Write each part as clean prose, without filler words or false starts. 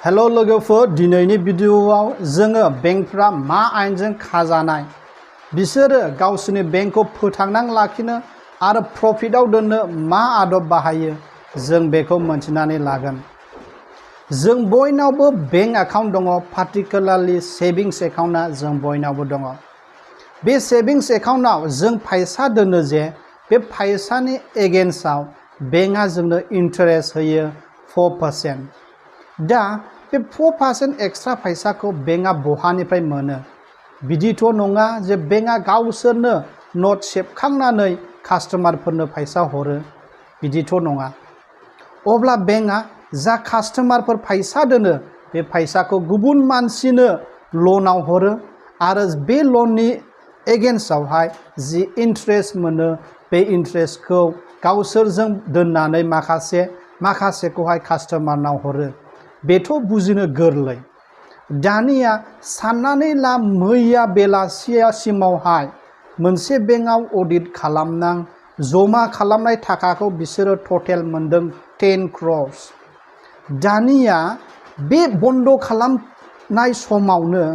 Hello लोगोफोर दिनैनि भिडिअआव जोङो बेंकफ्रा मा आयेनजों खाजानाय बिसोरो गावसोरनि बेंकखौ फोथांना लाखिनो आरो प्रफिटआव दोननो मा आदब बाहायो जों बेखौ मोनथिनानै लागोन। जों बयनावबो बेंक एकाउन्ट दङ, पार्टिकुलारलि सेभिंस एकाउन्टआ जों बयनावबो दङ। बे सेभिंस एकाउन्टआव जों फैसा दोनो जे बे फैसानि एगेन्स्टआव बेंकआ जोंनो इन्टारेस्ट होयो 4%। दा बे 4% एक्सट्रा फैसाखौ बेंकआ बहानिफ्राय मोनो? बिदिथ' नङा जे बेंकआ गावसोरनो नट सेबखांनानै कास्टमारफोरनो फैसा हरो, बिदिथ' नङा। अब्ला बेंकआ जा कास्टमारफोर फैसा दोनो बे फैसाखौ गुबुन मानसिनो लनाव हरो आरो बे लननि एगेन्स्टआवहाय जि इन्ट्रेस्ट मोनो बे इन्ट्रेस्टखौ गावसोरजों दोननानै माखासेखौहाय कास्टमारनाव हरो। बेथ' बुजिनो गोरलै। दानिया साननानै ला मैया बेलासियासिमावहाय मोनसे बेंकआव अडिट खालामनां जमा खालामनाय थाखाखौ बिसोरो टटेल मोनदों 10 crores। दानिया बे बन्द खालामनाय समावनो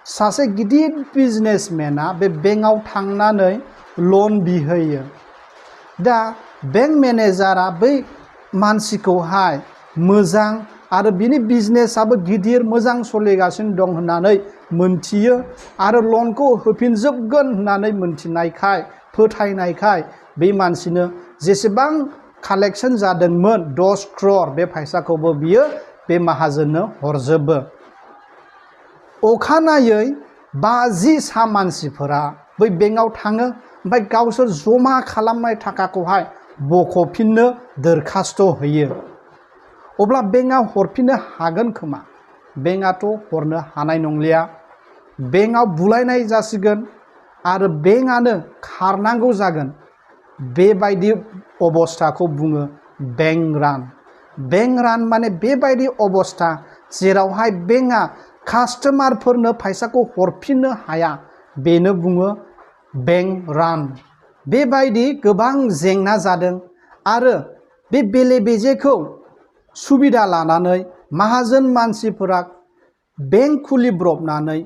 सासे गिदिर बिजनेसमेना बे बेंकआव थांनानै लन बिहैयो। दा बेंक मेनेजारा बै मानसिखौहाय मोजां आरो बिनि बिजनेसआबो गिदिर मोजां सोलिगासिनो दं होननानै मोनथियो आरो लनखौ होफिनजोबगोन होननानै मोनथिनायखाय फोथायनायखाय बे मानसिनो जेसेबां कालेक्शन जादोंमोन 10 crore बे फैसाखौबो बियो बे माहाजोननो हरजोबो। अखानायै 50 मानसिफोरा बै बेंकआव थाङो, ओमफ्राय गावसोर जमा खालामनाय थाखाखौहाय बख'फिननो दरखास्त होयो। अब्ला बेंकआ हरफिननो हागोन खोमा? बेंकआथ' हरनो हानाय नंलिया। बेंकआव बुलायनाय जासिगोन आरो बेंकआनो खारनांगौ जागोन। बेबायदि अबस्थाखौ बुङो बेंक रान। बेंक रान माने बेबायदि अबस्था जेरावहाय बेंकआ कास्टमारफोरनो फैसाखौ हरफिननो हाया, बेनो बुङो बेंक रान। बेबायदि गोबां जेंना जादों आरो बे बेले बेजेखौ सुबिदा लानानै माहाजोन मानसिफोरा बेंक खुलिब्रबनानै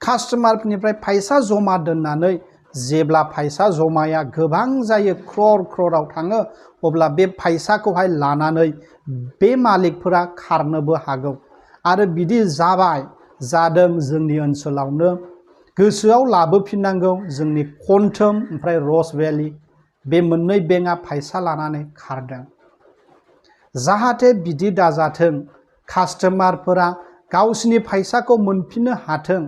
कास्टमारनिफ्राय फैसा जमा दोननानै जेब्ला फैसा जमाया गोबां जायो, क्र'रआव थाङो, अब्ला बे फैसाखौहाय लानानै बे मालिकफोरा खारनोबो हागौ। आरो बिदि जादों जोंनि ओनसोलावनो। गोसोआव लाबोफिननांगौ जोंनि क्वन्टम ओमफ्राय र'ज भेलि बे मोननै बेंकआ फैसा लानानै खारदों। जाहाथे बिदि दाजाथों, कास्टमारफोरा गावसिनि फैसाखौ मोनफिननो हाथों,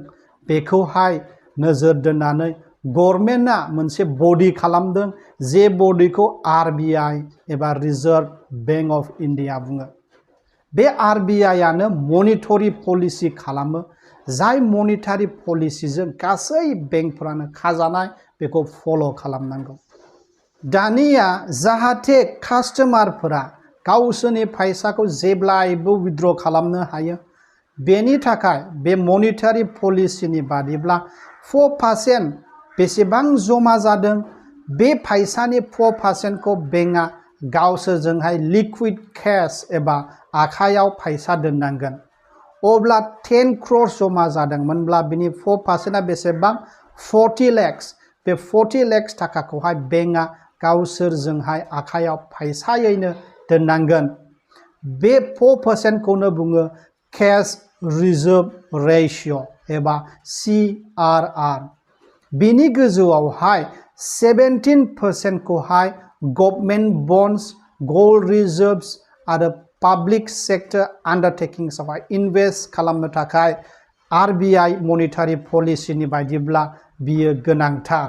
बेखौहाय नोजोर दोननानै गभर्नमेन्टआ मोनसे बडि खालामदों, जे बडिखौ RBI एबा रिजार्भ बेंक अफ इन्डिया बुङो। बे RBI आनो मनिटरि पलिसि खालामो, जाय मनिटारि पलिसिजों गासै बेंकफोरानो खाजानाय बेखौ फल' खालामनांगौ। दानिया जाहाथे कास्टमारफोरा गावसोरनि फैसाखौ जेब्लायबो विथड्र खालामनो हायो, बेनि थाखाय बे मनिटारि पलिसिनि बादिब्ला 4% बेसेबां जमा जादों बे फैसानि 4% खौ बेंकआ गावसोरजोंहाय लिक्विड कैश एबा आखायाव फैसा दोननांगोन। अब्ला 10 crore जमा जादोंमोनब्ला बिनि 4%आ बेसेबां? 40 lakhs। बे 40 lakhs थाखाखौहाय बेंकआ गावसोरजोंहाय आखायाव फैसायैनो दोननांगोन। बे 4% खौनो बुङो कैश रिजर्व रेशिय' एबा CRR। बिनि गोजौआवहाय 17% खौहाय गभर्नमेन्ट बन्ड्स, गोल्ड रिजर्व्स आरो पाब्लिक सेक्टर आन्डारटेकिंसआवहाय इनभेस्ट खालामनो थाखाय RBI मनिटारि पलिसिनि बायदिब्ला बियो गोनांथार।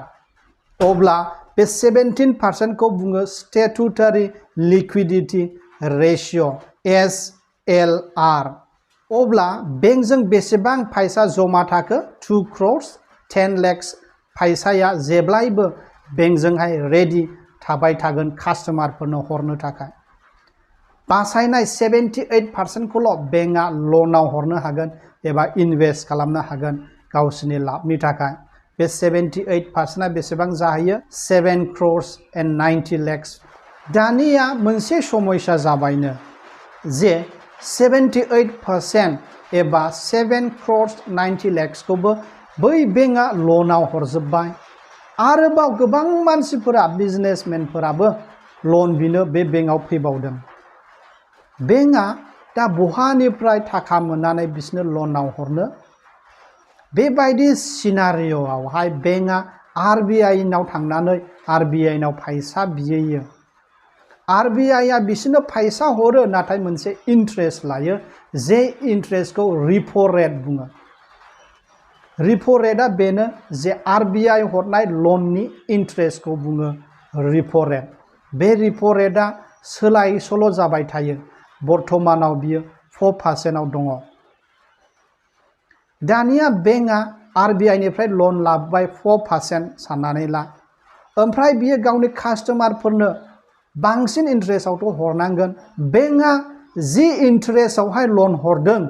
अब्ला बे 17% खौ बुङो स्टेटुटारि लिक्विडिटी रेशिय' SLR। अब्ला बेंकजों बेसेबां फैसा जमा थाखो? 2 crores 10 lakhs फैसाया जेब्लायबो बेंकजोंहाय रेडि थाबाय थागोन कास्टमारफोरनो हरनो थाखाय। बासायनाय 78% खौल' बेंकआ लनाव हरनो हागोन एबा इनभेस्ट खालामनो हागोन गावसोरनि लाबनि थाखाय। बे 78%आ बेसेबां जाहैयो? 7 crores and 90 lakhs। दानिया मोनसे समस्या जाबायनो जे 78% एबा 7 crores 90 lakhsखौबो बै बेंकआ लनाव हरजोब्बाय। आरोबाव गोबां मानसिफोरा बिजनेसमेनफोराबो लन बिनो बे बेंकआव फैबावदों। बेंकआ दा बहानिफ्राय थाखा मोननानै बिसोरनो लनाव हरनो? बेबायदि सिनारिय'आवहाय बेंकआ RBI नाव थांनानै RBI नाव फैसा बिहैयो। RBI आ बिसोरनो फैसा हरो, नाथाय मोनसे इन्ट्रेस्ट लायो, जे इन्ट्रेस्टखौ रिपो रेट बुङो। रिपो रेटआ बेनो जे RBI हरनाय लननि इन्ट्रेस्टखौ बुङो रिपो रेट। बे रिपो रेटआ सोलाय सोल' जाबाय थायो। बर्तमानाव बियो 4% आव दङ। दानिया बेंकआ RBI निफ्राय लन लाबाय 4% साननानै ला। ओमफ्राय बियो गावनि कास्टमारफोरनो बांसिन इन्ट्रेस्टआवथ' हरनांगोन। बेंकआ जि इन्ट्रेस्टआवहाय लन हरदों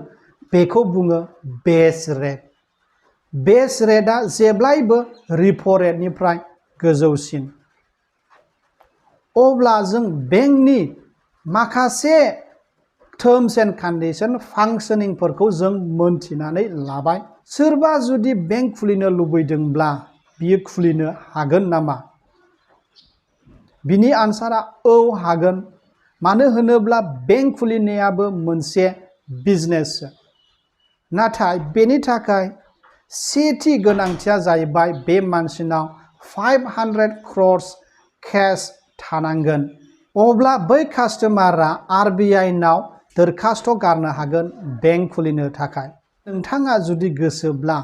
बेखौ बुङो बेस रेट। बेस रेटआ जेब्लायबो रिपो रेटनिफ्राय गोजौसिन। अब्ला जों बेंकनि माखासे टर्म्स एन्ड कन्डिशन फांसनिंफोरखौ जों मोनथिनानै लाबाय। सोरबा जुदि बेंक खुलिनो लुबैदोंब्ला बियो खुलिनो हागोन नामा? बिनि आन्सारा औ हागोन। मानो होनोब्ला बेंक खुलिनायाबो मोनसे बिजनेस। नाथाय बेनि थाखाय सेथि गोनांथिया जाहैबाय बे मानसिनाव 500 crores केश थानांगोन। अब्ला बै कास्टमारा RBI नाव दरखास्त गारनो हागोन बेंक खुलिनो थाखाय। नोंथाङा जुदि गोसोब्ला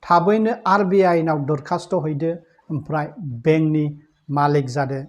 थाबैनो RBI नाव दरखास्त हैदो, ओमफ्राय बेंकनि मालिक जादो।